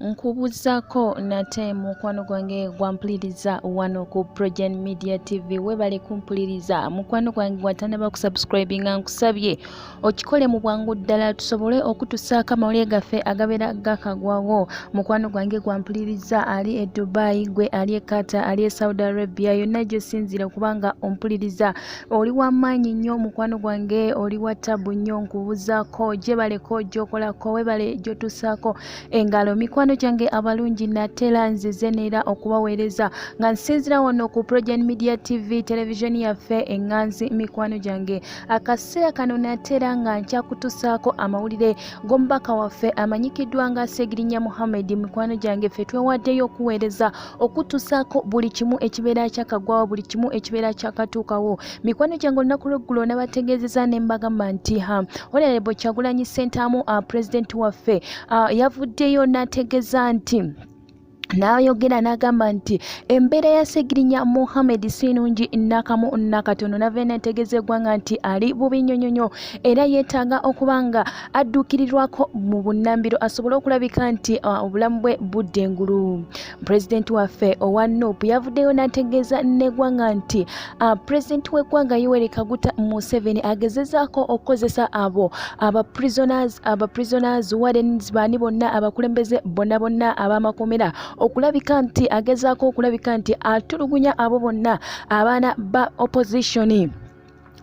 Nkubuzaako nate mukwano gwange gwampuliriza wano ku Progen Media TV. Webale kumpuliriza mukwano gwange gwatanaba kusubscribinga, nkusabye okikole mu bwangu ddala tusobole okutusaako amawulire gaffe agabeera gakagwawo. Mukwano gwange gwampuliriza ali e Dubai, gwe ali e Qatar, ali e Saudi Arabia, yonna gyosinziira kubanga ompuliriza oli wa maanyi nnyo mukwano gwange, oli wa tabu nnyo. Nkubuzaako gyebaleko gyokolako, webale gyotusaako engalo. Mikwano gyange abalungi, natera nzize neera okubaweereza nga nsinzira wano ku Progen Media TV, television yaffe eŋŋanzi. Mikwano gyange, akaseera kano natera nga nkyakutusaako amawulire g'omubaka waffe amanyikiddwa nga Ssegirinya Muhammed. Mikwano gyange, ffe twewaddeyo okuweereza okutusaako buli kimu ekibeera kyakagwawo, buli kimu ekibeera kyakatuukawo. Mikwano gyange, olunaku lweggulo nabategeezeza ne mbagamba nti ha Honorable Kyagulanyi Ssentamu, pulezidenti waffe, yavuddeyo n'ategeeza nti n'ayogera n'agamba nti embeera ya Ssegirinya Muhammed si nnungi nakamu nakatono. Nava n'ategeeza eggwanga nti ali bubi nnyo nnyo nnyo era yeetaaga okuba nga adduukirirwako mu bunnambiro asobole okulabika nti obulamu bwe budda engulu. Pulezidenti waffe owa NUP yavuddeyo n'ategeeza n'eggwanga nti pulezidenti w'eggwanga Yoweri Kaguta Museveni agezezaako okukozesa abo aba prisoners wardens, baani bonna, abakulembeze bonna bonna ab'amakomera okulabika nti agezaako okulabika nti atulugunya abo bonna abaana ba opposition.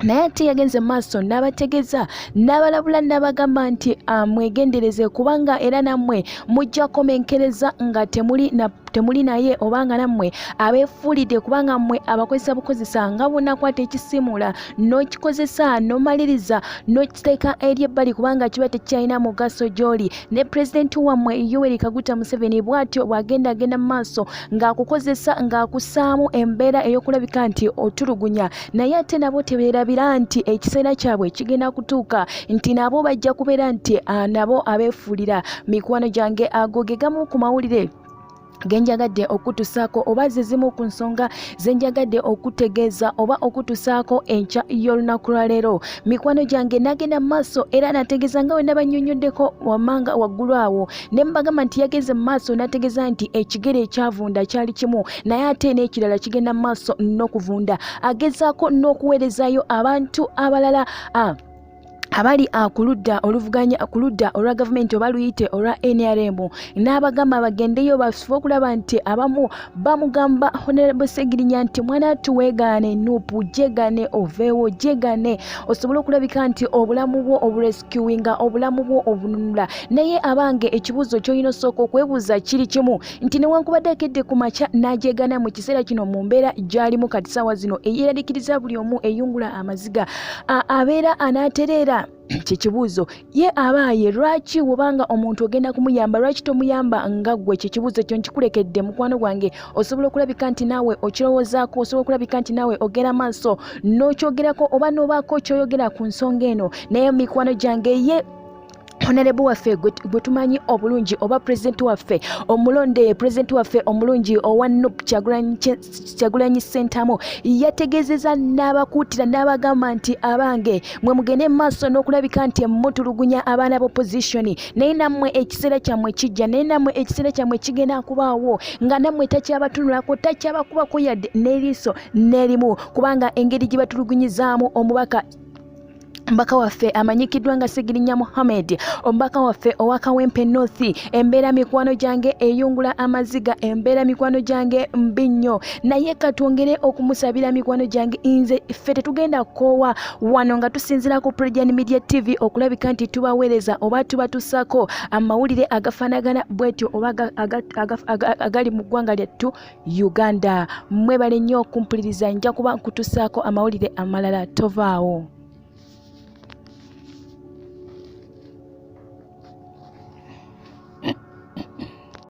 Naye ate yagenze maaso n'abategeeza n'abalabula n'abagamba nti mwegendereze kubanga era nammwe mujja komenkereza nga temuli na temuli naye obanga nammwe abeefuulidde, kubanga mmwe abakozesa bukozesa nga bw'onaakwata ekisiimuula n'okikozesa n'omaliriza n'okiteeka eri ebbali kubanga kiba tekyalina mugaso gy'oli. Ne pulezidenti wammwe Yoweri Kaguta Museveni bw'atyo bw'agenda agenda mu maaso ng'akukozesa, ng'akussaamu embeera ey'okulabika nti otulugunya. Naye ate nabo tebeerabira nti ekiseera kyabwe kigenda kutuuka nti nabo bajja kubeera nti nabo abeefuulira. Mikwano gyange, ago ge gamu ku mawulire genjagadde okutusaako oba ze zimu ku nsonga zenjagadde okutegeeza oba okutusaako enkya y'olunaku lwaleero. Mikwano gyange, nagenda mu maaso era nategeeza nga we nabannyonnyoddeko wammanga waggulu awo ne mbagamba nti yagenze mu maaso n'ategeeza nti ekigere ekyavunda kyali kimu, naye ate n'ekirala kigenda mu maaso n'okuvunda. Agezaako n'okuweerezaayo abantu abalala abali ku ludda oluvuganya ku ludda olwa gavumenti oba luyite olwa NRM, n'abagamba bagendeyo bafufe okulaba nti abamu bamugamba Honorable Segirinya nti mwana tuweegaane NUP, jegane oveewo, jegane osobole okulabika nti obulamu bwo oburescuinga, obulamu bwo obununula. Naye abange, ekibuuzo ky'olina osooka okwebuuza kiri kimu nti newankubadde akedde ku makya n'ajegana mu kiseera kino mu mbeera gy'alimu kati saawa zino eyeraliikiriza buli omu, eyungula amaziga, abeera anaatereera? Kyekibuuzo. Ye abaaye lwaki wobanga omuntu ogenda kumuyamba, lwaki tomuyamba nga ggwe? Kyekibuuzo ekyo nkikulekedde mukwano gwange, osobola okulabika nti naawe okirowoozaako, osobola okulabika nti naawe ogenda maaso n'okyogerako oba n'obaako kyoyogera ku nsonga eno. Naye mikwano gyange, ye Honorable waffe gwe tumanyi obulungi oba pulezidenti waffe omulonde, pulezidenti waffe omulungi owa NUP, Kyagulanyi Ssentamu, yategeezeza n'abakuutira n'abagamba nti abange mwe mugende mu maaso n'okulabika nti mutulugunya abaana b'opposition, naye nammwe ekiseera kyammwe kijja, naye nammwe ekiseera kyammwe kigenda kubaawo nga nammwe takyabatunulako, takyabakubako yadde n'eriiso n'erimu, kubanga engeri gye batulugunyizaamu omubaka, omubaka waffe amanyikiddwa nga Segirinya Muhammed, omubaka waffe owa Kawempe North, embeera mikwano gyange eyungula amaziga, embeera mikwano gyange mbi nnyo. Naye katwongere okumusabira mikwano gyange. Nze ffe tetugenda kukoowa wano nga tusinziira ku Prejan Media TV okulabika nti tubaweereza oba tubatusaako amawulire agafaanagana bwetyo oba agali mu ggwanga lyattu Uganda. Mwebale nnyo okumpuliriza, nja kuba nkutusaako amawulire amalala, tovaawo.